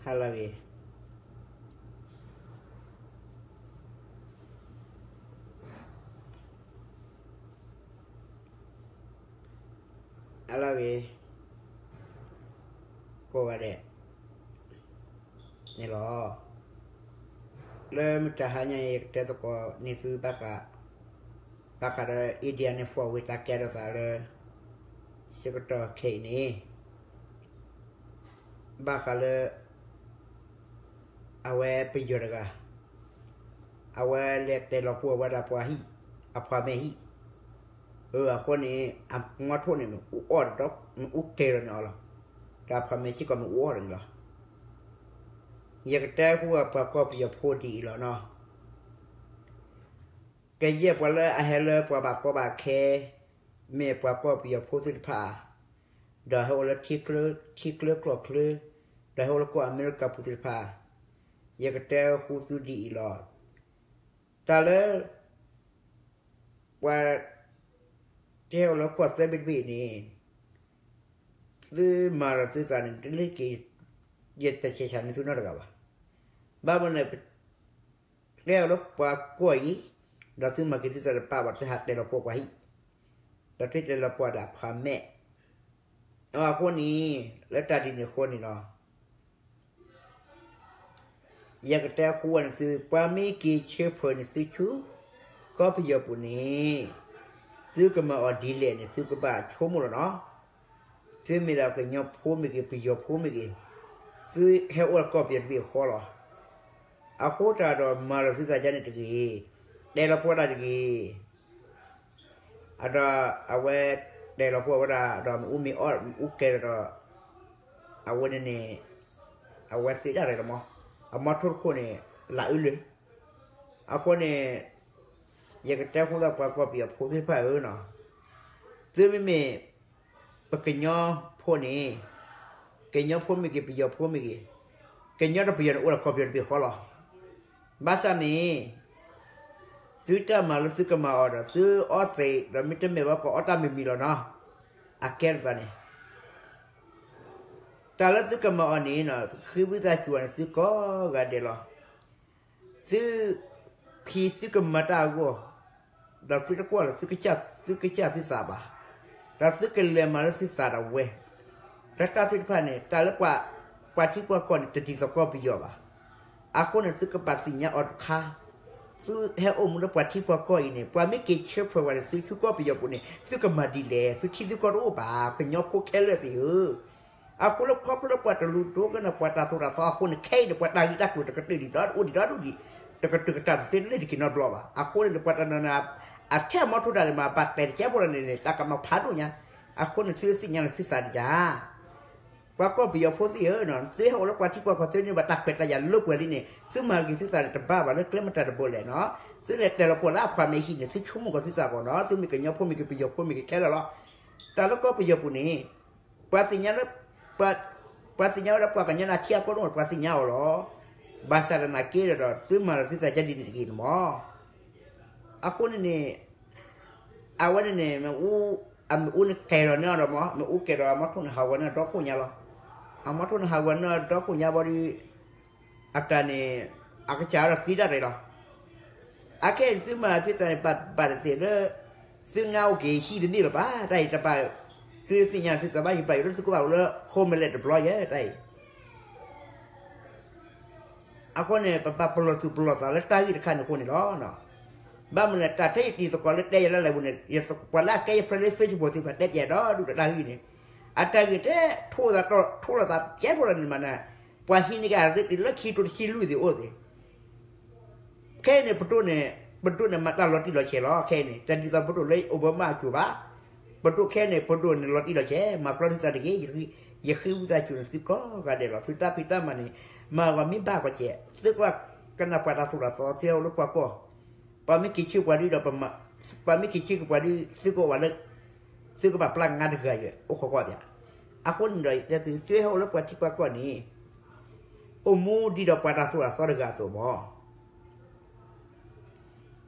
ဟါလၢအဂ့ၤ, ဟါလၢအဂ့ၤ, ကိးဂၤဒဲးန့ၣ်လီၤ. လၢမုၢ်တဟါညါအံၤ ယကတဲသကိးန့ၢ်သုဘၣ်ဃး, ဘၣ်ဃးဒီး India န့ၣ် forward တၢ်ကဲထီၣ်သးလၢ ဆၢကတီၢ်ခဲအံၤန့ၣ် ဘၣ်ဃးလၢ အဝဲပယီၤတဂၤ, အဝဲလဲၤတဲလီၤပှီၢ်ဝဲဒၣ်ပှၤဟံၣ်, အ apartment ဟံၣ်, အဃိန့ၣ် အမီထိၣ်န့ၣ် မ့ၣ်အူအီၣ်ဒီး မ့ၣ်အူကဲၤဒီးန့ၣ်အီၤလီၤ. ဒီးအ apartment စ့ၢ်ကီးမ့ၣ်အူအီၣ်ဒီးန့ၣ်လီၤ. ယကတဲဃုာ်ပှၤကီၢ်ပယီၤဖိဒ်အံၤလီၤနီၤ. ကယဲၢ်ပှၤလၢအဟဲလၢပှၤဘၣ်ကီဘၣ်ခဲ, မ့ၢ်ပှၤကီၢ်ပယီၤဖိသ့ၣ်တဖၣ်, ဒီးဟဲအိၣ်လၢ ထံချၢကီၢ်ချၢ, ဒီးဟဲအိၣ်လၢကီၢ်အမဲရကၤပူၤသ့ၣ်တဖၣ်, ယကတဲဃုာ်သုဒ်အံၤလီၤ. တၢ်လၢ ပှၤ တဲအိၣ်လၢကီၢ်သၢဘ့ၣ်တဘ့ၣ်န့ၣ် သုမၤလီၤသုသးန့ၣ် တလၢက့ၤ ယတဆဲးဆးန့ၢ်သုနီတဂၤဘၣ်. ဘၣ်မနုၤလဲၣ်, တဲအိၣ်လၢပှၤကီၢ်အံၤ, ဒီးသုမၤက့ၤသုသးတဘၣ်ဘၣ်, သုဟးတဲလီၤပှီၢ်ပှၤဟံၣ်, ဒီးသုတဲလီၤပှီၢ်ဒီး apartment အဃိန့ၣ်, လၢတၢ်ဒ်န့ၣ်အဃိန့ၣ်လီၤ. ယကတဲဃုာ်န့ၢ်သု, ပှၤမ့ၢ်က့ၤဆၢဖၢန့ၢ်သုဆူ ကီၢ်ပယီၤပူၤန့ၣ်, သုကမၤအီၤဒ်လဲၣ်န့ၣ် သုကဘၣ်ဆိကမိၣ်လီၤနီၤ. သုမ့ၢ်ဒၣ်ကညီဖိမ့ၢ်ဂ့ၤ, ပယီၤဖိမ့ၢ်ဂ့ၤ, သုဟဲအိၣ်လၢကီၢ်ပယီၤတဘ့ၣ်အဃီလီၤ. အဃိတၢ်ဒီးမၤလီၤသုသးဒ်န့ၣ်တဂ့ၤ, တဲလီၤပှီၢ်ဒၣ်တဂ့ၤ. အဒီးအဝဲတဲလီၤပှီၢ်ဝဲဒၣ်ဒီး မ့ၣ်အူမ့ၢ်အီၣ် မ့ၣ်အူကဲၤဒီး, အဝဲန့ၣ်န့ၣ်, အဝဲသ့ဒၣ်လဲာ်လီၤမး, အမီထိၣ်တခိၣ်န့ၣ် လၢအုလၢာ်. အဃိန့ၣ်, ယကတဲဃုာ်ဒီးပှၤကီၢ်ပယီၤဖိသ့ၣ်တဖၣ်ဧၢနီၤ, သုမ့မ့ၢ် ပကညီဖိန့ၣ်, ကညီဖိမ့ၢ်ဂ့ၤ, ပယီၤဖိမ့ၢ်ဂ့ၤ, ကညီဒီးပယီၤန့ၣ်အိၣ်ဒီးကီၢ်ပယီၤတဘ့ၣ်ဃီလီၤ. ဘၣ်ဆၣ်န့ၣ် သုတၢ်မၤလၢသုကမၤအီၤဒီး သုအီၣ်သ့ဒီး မ့တမ့ၢ်ဘၣ် ကအီၣ်တၢ်မံၤမံၤလီၤနီၤ, အကဲထီၣ်သးန့ၣ်, တၢ်လၢသုကမၤအီၤန့ၣ်, ဃ့ဝံသးစူၤန့ၣ် သုကိးဂၤဒဲးလီၤ. သု, ခံ, သုကမၤတၢ်အဂီၢ်, ဒီးသုတကွၢ်လၢသုကစၢ်သုသးဘၣ်, ဒီးသုကလဲၤမၤလၢသုသးဒၣ်ဝဲ, ဒီးတၢ်သ့ၣ်တဖၣ်န့ၣ် တၢ်လၢပှၤထံပှၤကီၢ်န့ၣ် တဒ်သိးကီၢ်ပယီၤဘၣ်. အဃိန့ၣ် သုကဘၣ်သ့ၣ်ညါအီၤတခါ, သုဟဲအိၣ်မူလၢပှၤထံပှၤကီၢ်အံၤန့ၣ် ပှၤမ့ၢ်က့ၤဆၢဖၢဝဲန့ၣ် သုဆူကီၢ်ပယီၤပူၤန့ၣ် သုကမၤဒ်လဲၣ်, သုထံသုကီၢ်တအိၣ်ဘၣ်, ကညီဖိခဲလၢာ်သ့ၣ်ဧၢ. အဃိလၢခီဖျိလၢပှၤတလူၤဒိကနၣ်ပှၤတၢ်သိၣ်တၢ်သီအဃိန့ၣ် ခဲအံၤန့ၣ် ပှၤတၢ်ဂ့ၢ်တၢ်ကျိၤတကတၢၢ်ဒံးဒီးအိၣ်ဒံးဒီးဒူၣ်ဒံး, တကတၢၢ်ကတၢၢ်တသ့လၢတက့ၤနီတဘျီဘၣ်. အဃိန့ၣ် ပှၤတနီၤနီၤ အထဲအမီထိၣ်တၢ်လၢမၤဘၣ်တဲာ်တကဲဖိလီၤန့ၣ်န့ၣ် တၢ်ကမၤဖးဒိၣ်ညါ, အဃိန့ၣ် သုသ့ၣ်ညါလၢသုသးဒ်ယၤ ပှၤကီၢ်ပယီၤဖိသ့ၣ်ဧၢ, သုဟဲအိၣ်လၢပှၤထံပှၤကီၢ် သုန့ၢ်ဘၣ်တၢ်ခွဲးတၢ်ယာ်လၢပှဲၤလံန့ၣ် သုမၤက့ၤသုသးန့ၣ်တဘၣ်ဘၣ်လၢကျဲမတၤတဘိလဲၣ်နီၤ. သုလဲၤတဲလီၤပှီၢ်လၢအ apartment ဟံၣ်န့ၣ် သုဆိကမိၣ်ကီးသုသးကီးနီၤ, သုမ့ၢ်ကညီဖိမ့ၢ်ဂ့ၤ ပယီၤဖိမ့ၢ်ဂ့ၤခဲလၢာ်လီၤ. တၢ်လၢကီၢ်ပယီၤပူၤန့ၣ် ပှၤသ့ၣ်ညါလၢ ပှၤသ့ၣ်ညါဝဲဒၣ်ပှၤကညီလၢအထံအကီၢ်ဒိၣ်န့ၣ် ပှၤသ့ၣ်ညါအီၤလီၤ. ဘၣ်ဆၣ်သနာ်က့ဒီး သုမၤလီၤသုသးဒ်န့ၣ်တဂ့ၤန့ၣ်မး. အဃိန့ၣ်န့ၣ် အဝဲန့ၣ်န့ၣ် မ့ၣ်အူန့ၣ်ကဲၤဒီးန့ၢ်အီၤဒီးမး, မ့ၣ်အူကဲၤဒီးအမီထိၣ်န့ၣ်ဟးဂီၤန့ၢ်ဒီခိၣ်ညါလီၤ. အမီထိၣ်န့ၣ်ဟးဂီၤန့ၢ်ဒီခိၣ်ညါဘၣ်ဒီး အတၢ်န့ၣ် အကစၢ်ဒီးသံတၢ်ရဲၣ်လီၤ. အခဲအံၤန့ၣ် သုမၤသုသးန့ၣ် ဘၣ်ဘၣ်သ့ၣ်သ့ၣ်လၢ သုငါအိၣ်က့ၤဟံၣ်တန့ၢ်လၢၤဘၣ်, တၢ်အံၤတဘၣ်, သုသ့ၣ်ညါသုသးဘၣ်ယံၤဘၣ်ယံၤလၢသုကဘၣ်အိၣ်လၢ homeless တဘျီယဲ တၢ်အံၤ အဃိန့ၣ် ပဘၣ်ပလီၢ်သူၣ်ပလီၢ်သးလၢတၢ်ဂ့ၢ်တခါန့ၣ်အဃိန့ၣ်လီၤ. ဘၣ်မနုၤလဲၣ် တၢ်ထဲယတံၤသကိးလၢတဲယၤလၢလၢပူၤန့ၣ် ပှၤလၢအကဲယဖျဲလၢ Facebook သ့ၣ်တဖၣ် တဲပၠးဒီဒူၣ်ဒီးတၢ်ဂ့ၢ်န့ၣ်, အတၢ်ဂ့ၢ်တဲ ထိၣ်သးတီၢ်ထိၣ်လိာ်သးကဲဖိလီၤန့ၣ်မးန့ၣ်, ပှၤဟံးန့ၢ်က့ၤအရ့တုၤလၢခံကထိတဆံလွံၢ်သ့ၣ်အိၣ်သ့ၣ် ခဲအံၤန့ၣ် ပဒိၣ်န့ၣ်, ပဒိၣ်န့ၣ်မၤတၢ်လီၤတံၢ်လီၤဆဲးလီၤ. ခဲအံၤန့ၣ် တၢ်ဒ်သိးပဒိၣ်လၢ Obama အစိၤဘၣ်, ပဒိၣ်ခဲအံၤန့ၣ် ပဒိၣ်န့ၣ်လီၤတံၢ်လီၤဆဲး မၤကြၢးသုသးတဂ့ၤ. ယဃ့ဝံသးစူၤန့ၣ်သုကိးဂၤဒဲးလီၤ. သုတၢ်ဖံးတၢ်မၤန့ၣ် မၤဂီၤမ့ၢ်ဘၣ်ကီးစဲး သုကဘၣ်ကနၣ်ပှၤတၢ်သိၣ်တၢ်သီ သုဟဲအိၣ်လၢပှၤကီၢ်, ပှၤမ့ၢ်က့ၤဆူပှၤဒုဒီး ပှၤမ့ၢ်က့ၤဆူက့ၤပှၤဒု သုကအိၣ်ဘၣ်လၢ သုကဘၣ်ပျၢ်ငါတဂၤယဲ အိၣ်ခိးကွၢ်ပၠး. အဃိန့ၣ်ဒီး သုဟဲအိၣ်လၢပှၤထံပှၤကီၢ်န့ၣ် အိၣ်မူဒ်ဒီးပှၤတၢ်သိၣ်တၢ်သီတဂၤအသိးမး.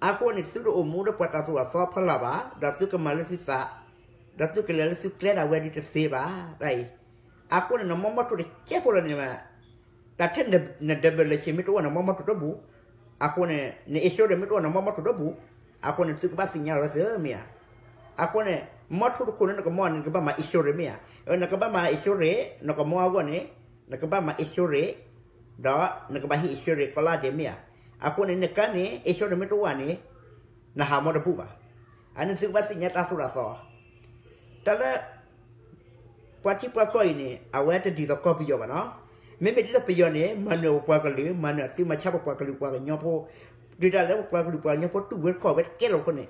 အဃိန့ၣ် သုတအိၣ်မူလၢပှၤတၢ်သိၣ်တၢ်သီဖီလာ်ဘၣ်, ဒီးသုကမၤလၢသုသး, ဒီးသုကလဲၤလၢသုကျဲဒၣ်ဝဲဒၣ်တသ့ဘၣ် တၢ်အံၤ. အဃိန့ၣ် နမီၢ်မီၢ်ထိၣ်တကဲဖိလီၤန့ၣ်မး တၢ်ထဲန double လၢဆ့ မ့ၢ်တအိၣ်နမီၢ်မီၢ်ထူၣ်တဘူၣ်, အဃိန့ၣ် န insurance မ့ၢ်တအိၣ်နမီၢ်မီၢ်ထူၣ်တဘူၣ်, အဃိန့ၣ် သုကဘၣ်သ့ၣ်ညါလီၤသ့မ့ၢ်ဧါ. အဃိန့ၣ် မီၢ်ထူၣ်တခိၣ်န့ၣ်နကမီၢ်န့ၣ် နကဘၣ်မၤ insurance မ့ၢ်ဧါ. နကဘၣ်မၤ insurance နကမီၢ်အဂီၢ်န့ၣ် နကဘၣ်မၤ insurance ဒီးနကဘၣ်ဟ့ၣ် insurance ကီးလါဒဲးမ့ၢ်ဧါ. အဃိန့ၣ် နကါန့ၣ် insurance မ့ၢ်တအိၣ်ဧါန့ၣ် နဟးမီၢ်တဘူၣ်ဘၣ်. အန့ၣ်သုကဘၣ်သ့ၣ်ညါတၢ်သိၣ်တၢ်သီ တၢ်လၢ ပှၤထံပှၤကီၢ်အံၤန့ၣ် အဝဲတဒ်သိးကီၢ်ပယီၤဘၣ်နီၤ. မ့မ့ၢ်ဒ်သိးပယီၤန့ၣ် မၤနၢၤပပှၤကလုာ် မၤနၢၤသုမၤဆါပပှၤကလုာ်ပှၤကညီဖိ, တုၤဒၣ်လၢပပှၤကလုာ်ပှၤကညီဖိတူၢ်ဝဲတကိးဝဲတကဲလီၤအဃိန့ၣ်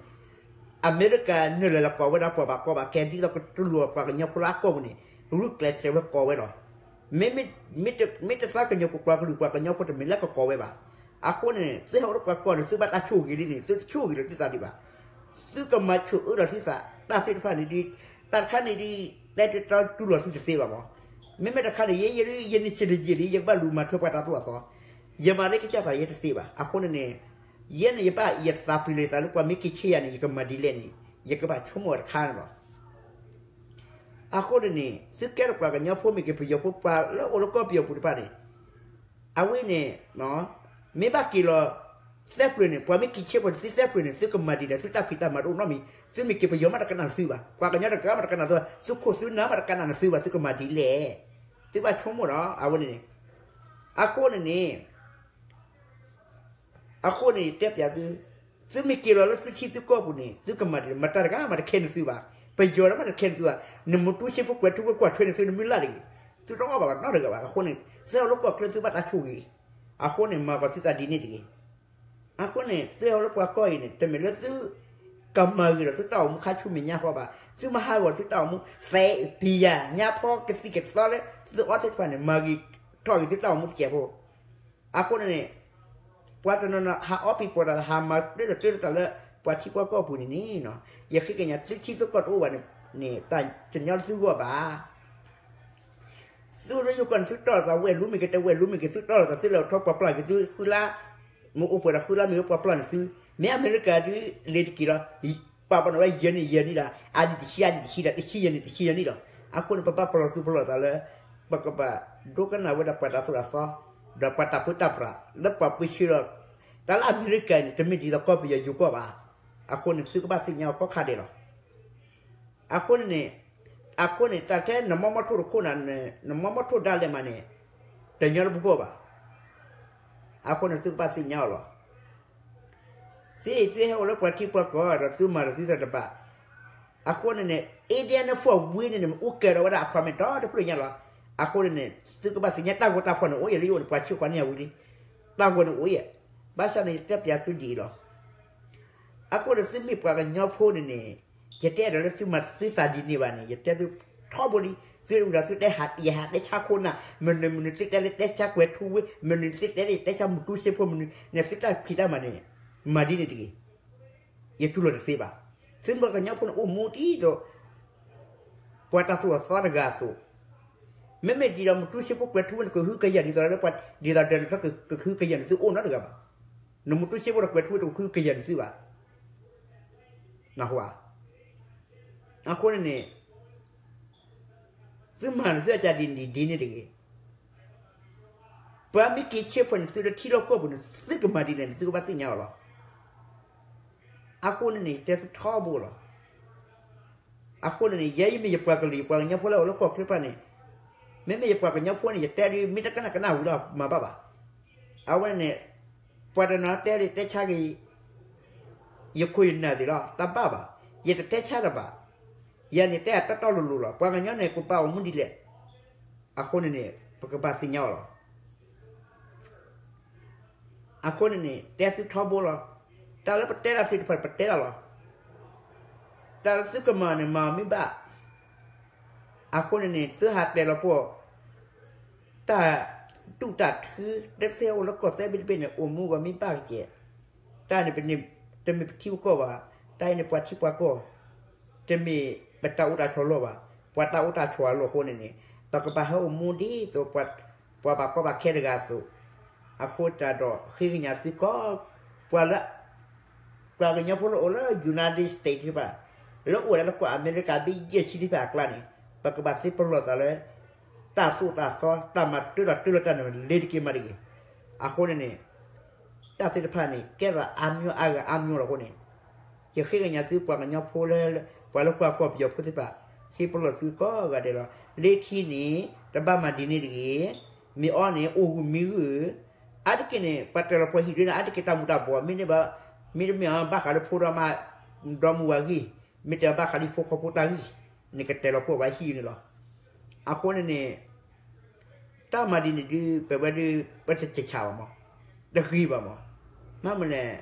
အမဲရကၤနုာ်လီၤလၢကိးဝဲဒၣ်ပှၤဘၣ်ကီဘၣ်ခဲ ဒ်သိးကတူၢ်လိာ်ပှၤကညီဖိလၢအကီၢ်ပူၤန့ၣ် ဂုာ်ကျဲးစၢးဝဲကိးဝဲလီၤ. မ့မ့ၢ် မ့ၢ်တသးကညီၤပပှၤကလုာ်ပှၤကညီဖိတမ့ၢ်လၢကကိးဝဲဘၣ်. အဃိန့ၣ် သုဟဲအိၣ်လၢပှၤကီၢ်န့ၣ် သုဘၣ်တၢ်ဆိၣ်ဂ့ၤလံန့ၣ် သုတဆိၣ်ဂ့ၤလီၤသုသးဒံးဘၣ်. သုကမၤဆိၣ်အၢလီၤသုသး တၢ်သ့ၣ်တဖၣ်န့ၣ်ဒ် တၢ်တခါန့ၣ်ဒ် တဲတၢ်တူၢ်လိာ်သုတသ့ဘၣ်မး. မ့မ့ၢ်တခါန့ၣ် ယဲ ယဲ ယဲန့ၣ်စံးတယံာ်လံ ယကဘၣ်လူၤမၤထွဲပှၤတၢ်သိၣ်တၢ်သီ, ယမၤလၢကစၢ်သးယဲတသ့ဘၣ်. အဃိန့ၣ်န့ၣ် ယဲန့ၣ်ယဘၣ်ယသးပျံၤလီၤယသးလၢပှၤမ့ၢ်က့ၤဆ့ယၤန့ၣ် ယကမၤဒ်လဲၣ်န့ၣ် ယကဘၣ်ဆိကမိၣ်တခါန့ၣ်လီၤ. အဃိန့ၣ်န့ၣ် သုကဲထီၣ်ပှၤကညီဖိမ့ၢ်ဂ့ၤ ပယီၤဖိ ပှၤလၢအိၣ်လၢကီၢ်ပယီၤပူၤတဖၣ်န့ၣ် အဝဲန့ၣ် မ့ၢ်ဘၣ်က့ၤလီၤ သၢပျၢၤန့ၣ် ပှၤမ့ၢ်က့ၤဆ့ဖိန့ၣ် သုသၢပျၢၤန့ၣ် သုကမၤဒ်လဲၣ် သုတၢ်ဖံးတၢ်မၤတအိၣ်နီတမံၤ, သုမ့ၢ်က့ၤပယီၤမးတကနၣ်သုဘၣ်, ပှၤကညီတဂၤမးတကနၣ်သုဘၣ်, သုခိၣ်သုနၢ်မးတကနၣ်သုဘၣ် သုကမၤဒ်လဲၣ်. သုဘၣ်ဆိကမိၣ်ဒီး အဝဲန့ၣ်န့ၣ် အဃိန့ၣ်န့ၣ် အဃိန့ၣ် ယတဲပျးသု, သုမ့ၢ်က့ၤလီၤလၢသုထံသုကီၢ်ပူၤန့ၣ် သုကမၤဒ်လဲၣ် မတၤတဂၤမးတခဲန့ၢ်သုဘၣ်, ပယီၤမးတခဲန့ၢ်သုဘၣ်, နမ့ၢ်တူၢ်စ့ဖိကွဲးထူဝဲကွၢ်ထွဲန့ၢ်သု နမ့ၢ်လၢ်တဂ့ၤ, သုတအီၣ်ဘၣ်နီတဂၤဘၣ်. အဃိန့ၣ် သုဟဲအိၣ်လၢကီၢ်ချၢသုဘၣ်တၢ်ဆိၣ်ဂ့ၤ, အဃိန့ၣ် မၤကီးသုသးဒ်န့ၣ်တဂ့ၤ. အဃိန့ၣ် သုဟဲအိၣ်လၢပှၤကီၢ်အံၤန့ၣ် တမ့ၢ်လၢသု ကမၤဂ့ၤဒီးသုတၢ်အိၣ်မူခါဆူမဲာ်ညါဃီဘၣ်, သုမၤဟးဂီၤသုတၢ်အိၣ်မူ သဲးပံၤယၤ ညါဖီကသံၣ်ကသီလၢ သုအီၣ်သ့ၣ်တဖၣ်န့ၣ် မၤဂ့ၤထီၣ်ဂ့ၤသုတၢ်အိၣ်မူတစဲးဖိ. အဃိန့ၣ်န့ၣ် ပှၤတနီၤနီၤ ဟးအီၣ်ပံၤပိာ်တၢ် ဟးမၤတၢ်တၢ်တၢ်လၢ ပှၤထံပှၤကီၢ်ပူၤန့ၣ်န့ၣ် ယဃ့ကညးသုထံသုကီၢ်တအိၣ်ဘၣ်န့ၣ် တၢ်ကညီလၢသုဂီၢ်ဘၣ်. သုလၢယိၤကီၢ်န့ၣ် သုတီၢ်လိာ်သးဝဲၢ်လူမ့ၢ်ဂ့ၤ တဝဲၢ်လူမ့ၢ်ဂ့ၤ သုတီၢ်လိာ်သး သုလဲၤအိၣ်ထီၣ်ပှၤပျၢ်က့ၤသုဃုလါ, မ့ၢ်အိၣ်ပှဲၤဒီးဃုလါမ့ၢ်ဝဲပှၤပျၢ်န့ၣ်သု, မ့ၢ်အမဲရကၤဒ်လဲၤတက့ၢ်လီၤ, ပာ်ပနီၣ်ဝဲယဲၢ်နံၣ်ယဲၢ်နံၣ်ဒီး အနံၣ်တဆံအနံၣ်တဆံဒီး တဆံယဲၢ်နံၣ်တဆံယဲၢ်နံၣ်လီၤ. အဃိန့ၣ် ပဘၣ်ပလီၢ်သူၣ်ပလီၢ်သးလၢ ပကဘၣ်ဒိကနၣ်ဝဲဒၣ်ပှၤတၢ်သိၣ်တၢ်သီ ဒီးပှၤတၢ်ပၢတၢ်ပြး လၢပှၤပၢဆှၢလီၤ. တၢ်လၢအမဲရကၤန့ၣ် တမ့ၢ်ဒ်သိးကီၢ်ပယီၤယိၤကီၢ်ဘၣ်. အဃိန့ၣ် သုကဘၣ်သ့ၣ်ညါအီၤခီၣ်ခါဒဲးလီၤ. အဃိန့ၣ်န့ၣ်, အဃိန့ၣ် တၢ်ထဲနမီၢ်မီၢ်ထိၣ်တခိၣ်နၤ, နမီၢ်မီၢ်ထိၣ်ဒၣ်လဲာ်မးန့ၣ် တညီလၢပဂီၢ်ဘၣ်. အဃိန့ၣ် သုကဘၣ်သ့ၣ်ညါအီၤလီၤ. သု, သုဟဲအိၣ်လၢပှၤထံပှၤကီၢ်ဒီး သုမၤဒီးသုသးတဘၣ်. အဃိန့ၣ်န့ၣ် Indianapolis ဝံၤန့ၣ်န့ၣ် အိၣ်ကဲထီၣ်ဝဲဒၣ် apartment ဒီတဖျၢၣ်ညါလီၤ. အဃိန့ၣ်န့ၣ် သုကဘၣ်သ့ၣ်ညါတၢ်ဂီၤတၢ်ဖီၣ်န့ၣ် အိၣ်ယဲၢ်လၢယအိၣ်န့ၣ် ပှၤဆံဃိးနံၣ်အဝံၤလံ. တၢ်ဂီၤန့ၣ်အိၣ်ယဲၢ်. ဘၣ်ဆၣ်န့ၣ် ယတဲပျးသုဒ်အံၤလီၤ. အဃိန့ၣ် သုမ့ၢ်ပှၤကညီဖိန့ၣ်န့ၣ် ယတဲဒီးလၢသုမၤသုသးဒ်န့ၣ်ဘၣ်န့ၣ် ယတဲသုထီဘိလံ. သုဝံၤဒီးသုတဲဟး ယဟးတဲဆါခိၣ်နၢ်, မနုၤမနုၤသုတဲလၢတဲဆါကွဲးထူဝ့, မနုၤသုတဲလၢယတဲဆါမူတူစ့ဖိမနုၤ, န့ၣ်သုတၢ်ဖံးတၢ်မၤန့ၣ် မၤဒ်န့ၣ်တဂ့ၤ. ယတူၢ်လိာ်တသ့ဘၣ်. သုမ့ၢ်ပှၤကညီဖိန့ၣ် အိၣ်မူဒ်သိး ပှၤတၢ်သိၣ်အသီတဂၤအသိး, မ့မ့ၢ်ဒ်ဒီးမူတူစ့ဖိကွဲးထူဝ့န့ၣ် ကဟုကယာ်ဒ်သိးလၢပှၤဒ်သိး Donald Trump ကဟုကယာ်န့ၢ်သုအိၣ်နီတဂၤဘၣ်. နမူတူစ့ဖိဒီးကွဲးထူဝ့တကဟုကယာ်န့ၢ်သုဘၣ်. နၢ်ဟူဧါ. အဃိန့ၣ်န့ၣ် သုမၤန့ၣ်သုအကဒ်န့ၣ်ဒ်န့ၣ်တဂ့ၤ. ပှၤမ့ၢ်က့ၤဆ့ဖိန့ၣ် သုလၢထံလီၢ်ကီၢ်ပူၤန့ၣ် သုကမၤဒ်လဲၣ်န့ၣ် သုကဘၣ်သ့ၣ်ညါအီၤလီၤ. အဃိန့ၣ်န့ၣ် ယတဲသုထီဘိလီၤ. အဃိန့ၣ်န့ၣ် ယဲယမ့ၢ်ယပှၤကလုာ် ယပှၤကညီဖိလၢအိၣ်လၢကီၢ်ချၢတဖၣ်န့ၣ်, မ့မ့ၢ်ယပှၤကညီဖိန့ၣ် ယတဲဒ် မ့ၢ်တကနၣ်ကနၣ်ဝံၤလီၤ မၤဘၣ်ဘၣ်. အဝဲန့ၣ် ပှၤတနီၤတဲဒ်တဲဆါက့ၤ ယခိၣ်ယနၢ်သ့ၣ်လီၤ တၢ်ဘၣ်ဘၣ်. ယတတဲဆါတဘၣ်. ယၤန့ၣ်တဲအတီတီလိၤလိၤလီၤ. ပှၤကညီန့ၣ် ကဘၣ်အိၣ်မူဒ်လဲၣ်. အဃိန့ၣ်န့ၣ် ပကဘၣ်သ့ၣ်ညါအီၤလီၤ. အဃိန့ၣ်န့ၣ် တဲသုထီဘိလီၤ. တၢ်လၢပတဲတၢ်သ့ၣ်တဖၣ် ပတဲတၢ်လီၤ. တၢ်လၢသုကမၤန့ၣ် မၤမ့ၢ်ဘၣ်. အဃိန့ၣ်န့ၣ် သုဟးတဲလီၤပှီၢ် တၢ်တူၢ်တၢ်ထူ လၢသုဟဲအိၣ်လၢကီၢ်သၢဘ့ၣ်တဘ့ၣ်န့ၣ် အိၣ်မူဂီၤမ့ၢ်ဘၣ်ကဲး. တၢ်န့ၣ် တမ့ၢ်ပထံပကီၢ်ဘၣ်. တၢ်အံၤန့ၣ်ပှၤထံပှၤကီၢ်, တမ့ၢ်ပတၢ်အိၣ်တၢ်ဆိးလီၢ်ဘၣ်. ပှၤတၢ်အိၣ်တၢ်ဆိးအလီၢ်အဃိန့ၣ်န့ၣ် ပကဘၣ်ဟဲအိၣ်မူဒ်သိး ပှၤဘၣ်ကီဘၣ်ခဲတဂၤအသိး. အဃိသတးဒီး ဃ့ကညးသုကိး ပှၤလၢ ပှၤကညီဖိလၢအိၣ်လၢ United States တဖၣ်, လၢအိၣ်ဝဲဒၣ်လၢကီၢ်အမဲရကၤဘ့ၣ်ယဲၢ်ဆံတဖၣ်အကျါန့ၣ် ပကဘၣ်သ့ပလီၢ်သးလၢ တၢ်သိၣ်တၢ်သီ တၢ်မၤတၢထီၣ်တၢ်လီၤတၢ်န့ၣ် လ့ၤတက့ၤမးတဂ့ၤ. အဃိန့ၣ်န့ၣ် တၢ်သ့ၣ်တဖၣ်န့ၣ် ကဲထီၣ်အါမံၤအါဂၤအါမံၤလီၤအဃိန့ၣ် ယဃ့ကညးသုပှၤကညီဖိလၢ ပှၤလၢကွၢ်ကီၢ်ပယီၤဖိသ့ၣ်တဖၣ် ဟ့ၣ်ပလီၢ်သုကိးဂၤဒဲးလီၤ. လ့ၤခံန့ၣ် တဘၣ်မၤဒ်န့ၣ်တဂ့ၤ. မ့ၢ်အီန့ၣ် အိၣ်ဂုာ်မံဂုာ် အါတက့ၢ်န့ၣ် ပှၤတဲလီၤပှၤဟံၣ်ဒုန့ၣ် အါတက့ၢ်တၢ်မူၤတၢ်ဘှီး မ့တမ့ၢ်ဘၣ် မ့တမ့ၢ်ဘၣ်ဃးလၢဖိဒီမါ ဒီမါဝၤဂ့ၢ် မ့တမ့ၢ်ဘၣ်ဃးလၢဖိဃီဖိတၢ်ဂ့ၢ် န့ၣ်ကတဲလီၤပှၤဟံၣ်န့ၣ်လီၤ. အဃိန့ၣ်န့ၣ် တၢ်မၤဒ်န့ၣ်ဒုး ပဝဲဒုး ပတစဲးဆးဘၣ်မး, တဂ့ၤဘၣ်မး. မ့မ့ၢ်လဲၣ်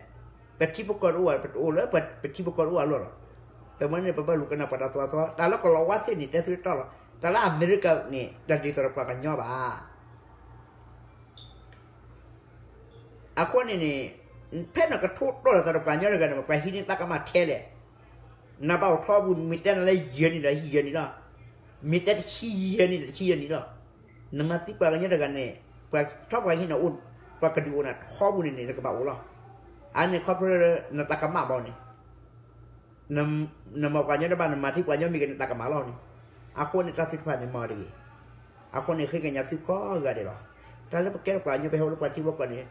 ပထံပကီၢ်တအိၣ်ဘၣ် ပတအိၣ်လၢပထံပကီၢ်တအိၣ်အလီၢ်လီၤ. ပဝဲန့ၣ် ပဘၣ်လူၤကနၣ်ပှၤတၢ်သိၣ်တၢ်သီ တၢ်လၢကီၢ်လီၤဝါသ့ၣ်န့ၣ် တဲသုတတီလီၤ. တၢ်လၢအမဲရကၤန့ၣ် တၢ်ဒ်သိးဒီးပှၤကညီဘၣ်. အဃိန့ၣ်န့ၣ် ဖဲနကထိၣ်တီၢ်လိာ်သးဒီးပှၤကညီတဂၤန့ၣ် ပှၤဟံးန့ၢ်တၢ်ကမၣ်ထဲလဲၣ်. နဘၣ်အိၣ်ထီဘိ မ့ၢ်တဲနၤလၢယဲၢ်နံၣ်ဒီးဟံးယဲၢ်နံၣ်လီၤ. မ့ၢ်တဲတဆံယဲၢ်နံၣ်ဒီး တဆံယဲၢ်နံၣ်လီၤ. နမၤသံပှၤကညီတဂၤန့ၣ် ပှၤထီၣ်ပှၤဟံးန့ၢ်အိၣ် ပှၤကဒုးအိၣ်နၤထီဘိန့ၣ်န့ၣ် နကဘၣ်အိၣ်လီၤ. အါန့ၣ်ခီဖျိလၢနတၢ်ကမၣ်ဘၣ်န့ၣ် နမၤပှၤကညီတဘၣ် နမၤသံပှၤကညီမ့ၢ်ဂ့ၤ နတၢ်ကမၣ်လီၤန့ၣ်. အဃိန့ၣ် တၢ်သ့ၣ်တဖၣ်န့ၣ်မၤတဂ့ၤ. အဃိန့ၣ် ဃ့ကညးသုကိးဂၤဒဲးလီၤ. တၢ်လၢပကဲထီၣ်ပှၤကညီ ပဟဲအိၣ်လၢပှၤထံဖိကီၢ်န့ၣ်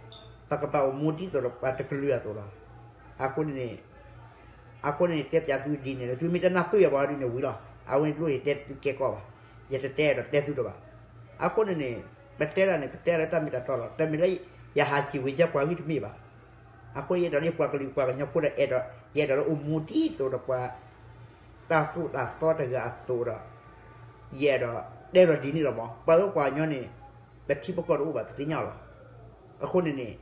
ပကဘၣ်အိၣ်မူဒ်သိးဒီးပှၤတကလုာ်အသိးလီၤ. အဃိန့ၣ်န့ၣ် အဃိန့ၣ် တဲပၠးသုဒ်န့ၣ်လီၤ. သုမ့ၢ်တနၢ်ပၢၢ်ယၤဘၣ်ဒ်န့ၣ်ဝံၤလီၤ. အဝဲန့ၣ်တလိၣ်ယတဲသုကဲကီးဘၣ်. ယတတဲဒီးတဲသုတဘၣ်. အဃိန့ၣ်န့ၣ် ပတဲဒၣ်န့ၣ် ပတဲလၢတၢ်မ့ၢ်တၢ်တီလီၤ. တမ့ၢ်လၢယဟးစံးဝဲယဲပှၤဂ့ၢ်တမ့ၢ်ဘၣ်. အဃိယအဲၣ်ဒိးလၢပှၤကလုာ်ပှၤကညီဖိဒီးအဲၣ်ဒိး ယအဲၣ်ဒိးလၢအိၣ်မူဒ်သိးဒီးပှၤ တၢ်သိၣ်တၢ်သီတဂၤအသိးဒီး ယအဲၣ်ဒိးတဲလီၤဒ်န့ၣ်လီၤမး. ပှၤဂ့ၢ်ပှၤကညီန့ၣ် ပထံပကီၢ်တအိၣ်ဘၣ် ပသ့ၣ်ညါလီၤ. အဃိန့ၣ်န့ၣ်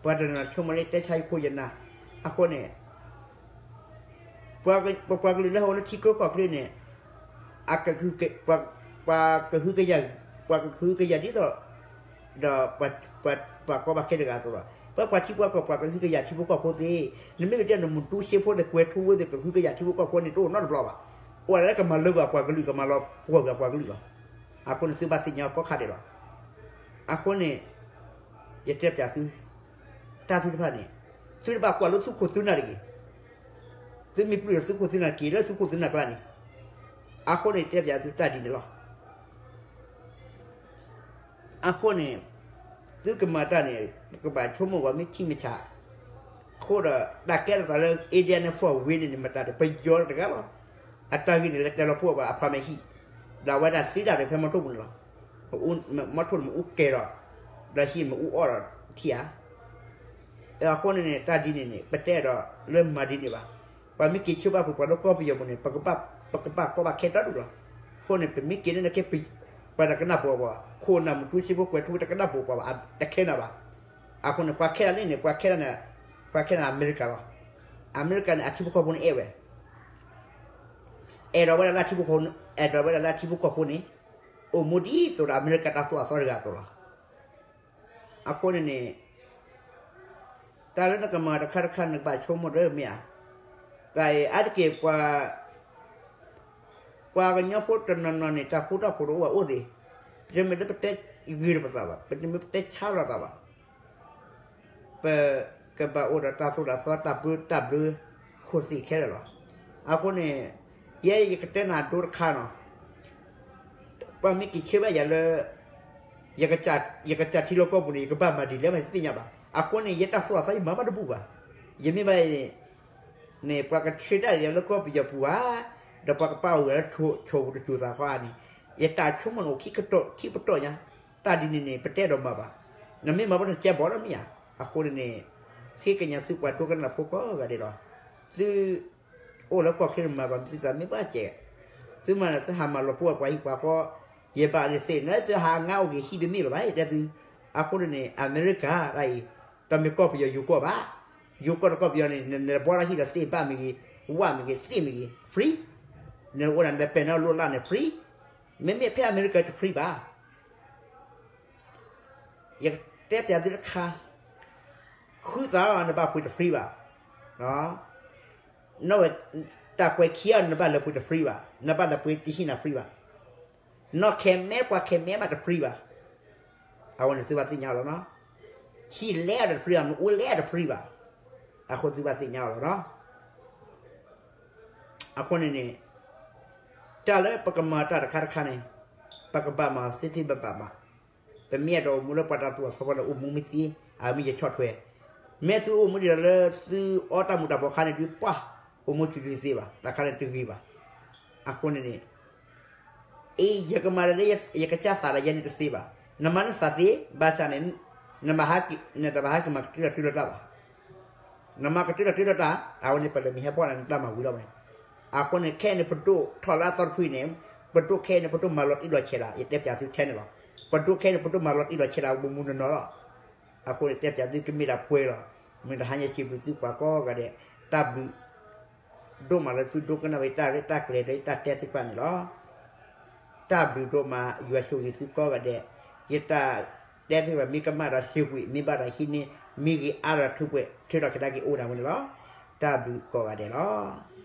ပှၤတနီၤဆိကမိၣ်လၢတဲဆါယခိၣ်ယနၢ်. အဃိန့ၣ် ပပှၤကလုာ်လၢဟဲအိၣ်လၢထံချၢကီၢ်ချၢန့ၣ် ပှၤကဟုကယာ် ပှၤကဟုကယာ်ဒ်သိး ဒီးပှၤကီဘၣ်ခဲတဂၤအသိးလီၤ. ပပှၤထံပှၤကီၢ် ပှၤကဟုကယာ်ထံဖိကီၢ်ဖိသ့ၣ်, နမ့ၢ်ကတဲနမူတူစ့ဖိသ့ၣ် ကွဲၤထူဝ့သ့ၣ် ကဟုကယာ်ထံဖိကီၢ်ဖိန့ၣ် တအိၣ်နီတဘျီဘၣ်. အိၣ်ဝဲဒၣ်လၢကမၤလၢပှၤကလုာ် ကမၤလီၤပှီၢ်ပှၤကလုာ်လီၤ. အဃိန့ၣ်သုဘၣ်သ့ၣ်ညါအီၤကိးခါဒဲးလီၤ. အဃိန့ၣ် ယတဲပၠးသု တၢ်သ့ၣ်တဖၣ်န့ၣ် သုတဘၣ်ကွၢ်လၢသုခိၣ်သုနၢ်တဂ့ၤ. သုမ့ၢ်ပျုၢ်ဒီးသုခိၣ်သုနၢ်က့ၤလၢသုခိၣ်သုနၢ်ကျါန့ၣ်. အဃိန့ၣ်တဲပၠးသုတၢ်ဒ်န့ၣ်လီၤ. အဃိန့ၣ် သုကမၤတၢ်န့ၣ် ပကဘၣ်ဆိကမိၣ်ဂီၤမ့ၢ်ထံမ့ၢ်ဆး, အဃိဒီး တၢ်ကဲထီၣ်သးလၢ India န့ၣ် four way န့ၣ်န့ၣ် မတၤဒီး ပယီၤတဂၤလီၤ. အတၢ်ဂ့ၢ်န့ၣ် လဲၤတဲလီၤပှၤဘၣ် အဖီမ့ၢ်ဟံၣ်, ဒီးအဝဲဒၣ်သံတၢ်ဒီးဖဲမီထိၣ်ပူၤန့ၣ်လီၤ. မီထိၣ်န့ၣ်မ့ၣ်အူကဲၤဒီး ဒီးဟံၣ်မ့ၣ်အူအီၣ်ဒီးထံဧါ. အဃိန့ၣ်န့ၣ် တၢ်ဒ်န့ၣ်န့ၣ် ပတဲဒီးလၢမၤဒ်န့ၣ်ဘၣ်. ပှၤမ့ၢ်က့ၤဆၢဘၣ်ပှၤ ပှၤလၢကီၢ်ပယီၤပူၤန့ၣ် ပကဘၣ်ကီဘၣ်ခဲဒီဒူၣ်လီၤ. အဃိန့ၣ် ပမ့ၢ်က့ၤန့ၣ်က့ ပှၤတကနၣ်ဘိးပှၤ, ခိၣ်နၢ်မူတူစ့ဖိကွဲၤထူဝ့တကနၣ်ဘိးပှၤဘၣ်, တခဲနၤဘၣ်. အဃိန့ၣ် ပှၤခဲလၢာ်န့ၣ်န့ၣ် ပှၤခဲလၢာ်န့ၣ် ပှၤခဲလၢာ်န့ၣ် အမဲရကၤလီၤ. အမဲရကၤန့ၣ် အထံဖိကီၢ်ဖိန့ၣ်အဲၣ်ဝဲ အဲၣ်ဒိးဝဲဒၣ်လၢအထံဖိကီၢ်ဖိ, အဲၣ်ဒိးဝဲဒၣ်လၢအထံဖိကီၢ်ဖိန့ၣ် အိၣ်မူဒ်သိးဒီးအမဲရကၤတၢ်သိၣ်အသီတဂၤအသိးလီၤ. အဃိန့ၣ်န့ၣ် တၢ်လၢနကမၤတခါတခါ နကဘၣ်ဆိကမိၣ်ဒီးမ့ၢ်ဧါ. တၢ်အံၤအါတက့ၢ် ပှၤကညီဖိတနီၤနီၤန့ၣ် တၢ်ဃူတၢ်ဖိးတအိၣ်ဘၣ်အိၣ်သ့ၣ်, ပတမ့ၢ်လၢပတဲဂ့ၤလိာ်ပသးဘၣ်, ပတမ့ၢ်ပတဲဆါလိာ်သးဘၣ်. ပကဘၣ်အိၣ်ဒီးတၢ်သိၣ်တၢ်သီ တၢ်ဘျုးတၢ်ဘျုးခိၣ်သ့ၣ်ခဲလၢာ်လီၤ. အဃိန့ၣ် ယဲယကတဲနၤဒိတခါနီၤ, ပှၤမ့ၢ်က့ၤဆၢဘၣ်ယၤလၢ ယကစၢ်ထံလီၢ်ကီၢ်ပူၤန့ၣ် ယကဘၣ်မၤဒ်လဲၣ်မးသ့ၣ်ညါဘၣ်. အဃိန့ၣ် ယတၢ်သိၣ်အသီယမၤဘၣ်တဘူၣ်ဘၣ်. ယမ့ၢ်ဘၣ်န့ၣ် ပှၤကဆၢတၢ်ယၤလၢကီၢ်ပယီၤပူၤဧါ, ဒီးပှၤကပာ်အီၤလၢဆိၣ်ပူၤတစိၤသးဃီဧါန့ၣ်, ယတၢ်ဆိကမိၣ်န့ၣ်အိၣ်ခံပတီၢ်ညါ, တၢ်ဒ်န့ၣ်န့ၣ် ပတဲဒီးမၤဘၣ်. နမ့ၢ်မၤဘၣ်န့ၣ် ကဲဘီလီၤမ့ၢ်ဧါ. အဃိန့ၣ်န့ၣ် ဃ့ကညးသုပှၤဒိကနၣ်ဖိကိးဂၤဒဲးလီၤ. သု အိၣ်လၢကီၢ်ချၢန့ၣ် မၤဂီၤမ့ၢ်သုသးမ့ၢ်ဘၣ်စဲး, သုမၤန့ၣ် သုဟးမၤလီၤပှီၢ်ပှၤဟံၣ်ပှၤဃီ, ယဘၣ်လၢသ့ၣ်န့ၣ် သုဟးငါအိၣ်က့ၤဟံၣ်တမ့ၢ်လၢၤဘၣ် ယတဲသု. အဃိန့ၣ်န့ၣ် အမဲရကၤတၢ်အံၤ တမ့ၢ်ကီၢ်ပယီၤယိၤကီၢ်ဘၣ်. ယိၤကီၢ်ဒီးကီၢ်ပယီၤန့ၣ် နဘှီထီၣ်ဟံၣ်ဒီးသ့ၣ်ဘၣ်မ့ၢ်ဂ့ၤ, ဝၣ်မ့ၢ်ဂ့ၤ, သ့ၣ်မ့ၢ်ဂ့ၤ free, နအိၣ်ဒၣ်နပဲာ်နီၣ်လိၣ်လၢ်န့ၣ် free, မ့မ့ၢ်ဖဲအမဲရကၤတ free ဘၣ်. ယတဲပျးသုတခါ, ဃုသးနဘၣ်ပှ့ၤတ free ဘၣ်. နီၢ်ဝဲ တၢ်ကွဲးခံအီၤနဘၣ်လဲၤပှ့ၤတ free ဘၣ်, နဘၣ်လဲၤပှ့ၤတဟံၣ်နၤ free ဘၣ်. နီၢ်ခဲမဲပှၤခဲမဲမးတ free ဘၣ်. အဝဲန့ၣ်သုဘၣ်သ့ၣ်ညါလီၤနီၤ. ဟံၣ်လဲအီၤတ free ဘၣ်, မ့ၣ်အူလဲအီၤတ free ဘၣ်. အဃိသုဘၣ်သ့ၣ်ညါလီၤနီၤ. အဃိန့ၣ်န့ၣ် တၢ်လၢပကမၤတၢ်တခါတခါန့ၣ် ပကဘၣ်မၤသ့သ့ဘၣ်ဘၣ်ဘၣ်. ပမ့ၢ်အဲၣ်ဒိးအိၣ်မူလၢပှၤတၢ်သူၣ်အသီဖီဒီး အိၣ်မူမ့ၢ်သ့, အမ့ၢ်ယဆီၣ်ထွဲ. မ့ၢ်သုအိၣ်မူဒ်ဒီးလၢသုအီတၢ်မူၤတၢ်ဘှီးခါန့ၣ်ဒုး ပှၢ်, အိၣ်မူစူၤစူၤသ့ဘၣ်, တၢ်ခါန့ၣ်တဂ့ၤဘၣ်. အဃိန့ၣ်န့ၣ် အံၤ ယကမၤဒီးလၢယကစၢ်သးဒီးယဲန့ၣ်တသ့ဘၣ်. နမၤနသးသ့, ဘၣ်ဆၣ်န့ၣ် နဘၣ်ဟဲက့ၤမၤကတၢၢ်လီၤတၢ်လီၤတၢ်ဘၣ်. နမၤကတၢၢ်လီၤတၢ်လီၤတၢ်, အဝဲန့ၣ် ပလဲၤမ့ၢ်ဟဲဖီၣ်နၤန့ၣ် တၢ်မၤဝံၤလီၤန့ၣ်. အဃိန့ၣ် ခဲအံၤန့ၣ် ပဒိၣ်ထီၣ်လၢအသီတဖုအံၤန့ၣ်, ပဒိၣ်ခဲအံၤန့ၣ် ပဒိၣ်မၤလီၤတံၢ်လီၤဆဲးလီၤ, ယတဲပၠးသုထဲန့ၣ်လီၤ. ပဒိၣ်ခဲအံၤန့ၣ် ပဒိၣ်မၤလီၤတံၢ်လီၤဆဲးလီၤ မူမူနီၢ်နီၢ်လီၤ. အဃိန့ၣ် တဲပၠးသုကမ့ၢ်ဒၣ်ပှဲၤလီၤ. မ့ၢ်တဟါညါစံးဘျုးသုပှၤကိးဂၤဒဲး, တၢ်ဘျုး ဒိၣ်မးလၢသုဒိကနၣ်ဝဲတၢ်ရဲၣ်တၢ်ကျဲၤဒီးယတၢ်တဲသ့ၣ်တဖၣ်န့ၣ်လီၤ. တၢ်ဘျုးဒိၣ်မး ယွၤဆိၣ်ဂ့ၤသုကိးဂၤဒဲး, ယတၢ်တဲသ့ၣ်တဖၣ်မ့ၢ်ကမၣ်ဒီးစံးကွံာ်, မ့ၢ်ဘၣ်ဒီးဟံးန့ၢ်, မ့ၢ်ဂ့ၤအါဒီးထူးပှဲၤ, ထုးထီၣ်ကဒါက့ၤအိၣ်ဒၣ်ဝဲန့ၣ်လီၤ. တၢ်ဘျုးကိးဂၤဒဲးလီၤ.